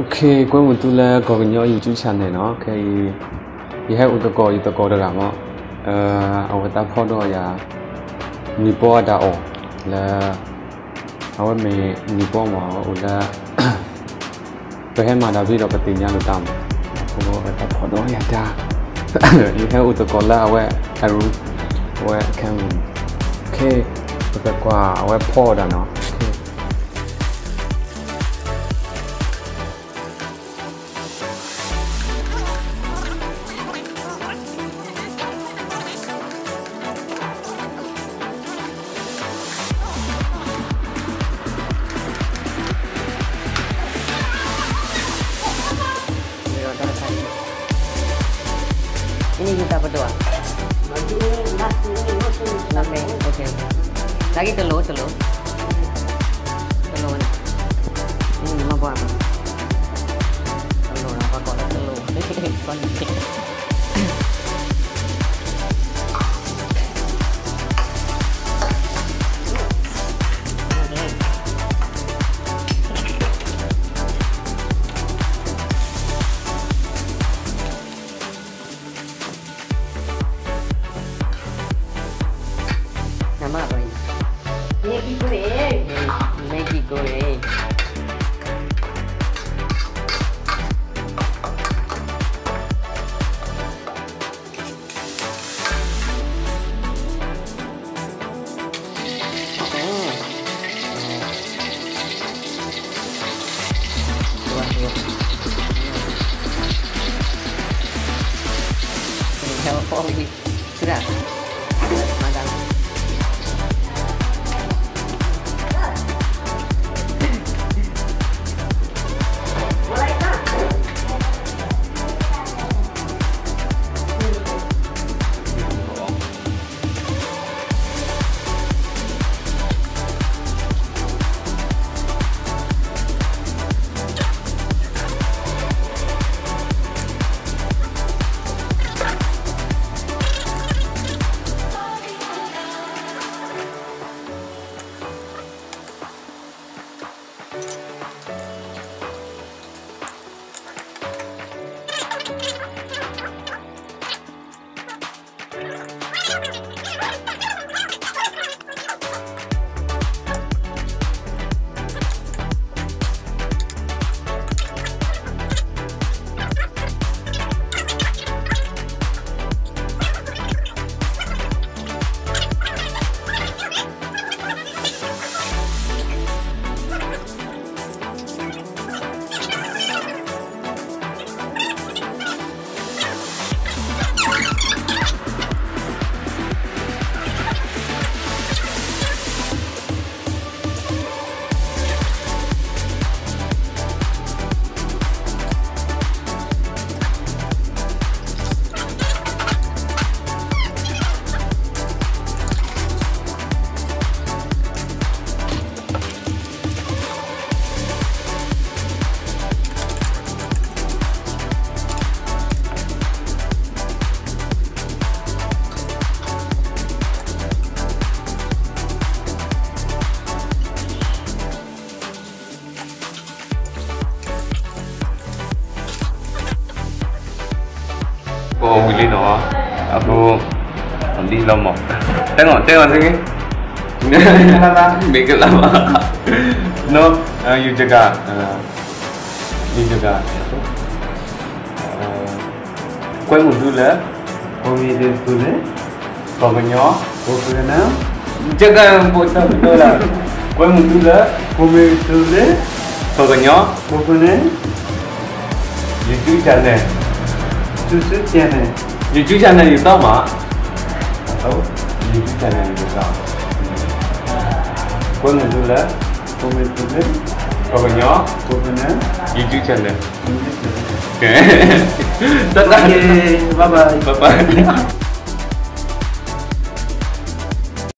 Okay, ကွဲမုာ်သုလၢကီၢ်ကညီ YouTube channel နီၤ. ခဲအံၤ ယဟဲအိၣ်သကိး ယသကိးတဂၤမး, အဝဲသးဖီၣ်ဒီးယၤ နံၤပီအတၢ်အီၣ်လၢ အဝဲမ့ၢ်နံၤပီမး အဝဲအိၣ်လၢ ပဟဲမၤတၢ်ဖဲဒီးပသ့ၣ်ညါလိာ်သးမး, အဃိအဝဲသးဖီၣ်ဒီးယၤတၢ် ယဟဲအိၣ်သကိးလၢအဝဲအရူ အဝဲခဲမုၢ် Okay, ပကကွၢ်အဝဲဖီၣ်တၢ်နီၤ. အံၤန့ၣ် ယူၤတၢ်ပဒိၣ်ဧါ. တၢ်ဂ့ၢ်တလိၤ တလိၤ, တလိၤန့ၣ်, အံၤန့ၣ် မ့ၢ်ဘၣ်, တလိၤနီၤ, ပှၤကိးလၢတလိၤ, ကီၢ်န့ၣ် နမၤဘၣ်အံၤ, မ့ၢ်ကံၢ်ကိန့ၣ်, မ့ၢ်ကံၢ်ကိန့ၣ်, ဟဲဖီၣ်ဝံၤ, ဆူဒၣ်, မၤတၢ် ကိးဝံၤလံနီၤ, အဃိ ဒ်လီၤမး, တဲဂီၤ တဲဂီၤစ့ၢ်ကီး, မ့ၢ်ကလၢဘၣ်, နီၤ, ယူၤကဂၤ, ယူၤကဂၤ ကွဲမုာ်သုလၢ ကိးမံၤသုလၢ ကီၢ်ကညီ ကိးကနၣ်, ကကဘိတၢ်ကတိၤလၢ ကွဲမုာ်သုလၢ ကိးမံၤသုလၢ ကီၢ်ကညီ ကိးကနၣ်, YouTube channel, YouTube channel, YouTube channel ယသီမး, YouTube channel ယသီ, ကွဲမုာ်သုလၢ ကိးမံၤသုလၢ ကီၢ်ကညီ ကိးကနၣ်, YouTube channel, တၢ်တၢ်, bye bye, bye bye.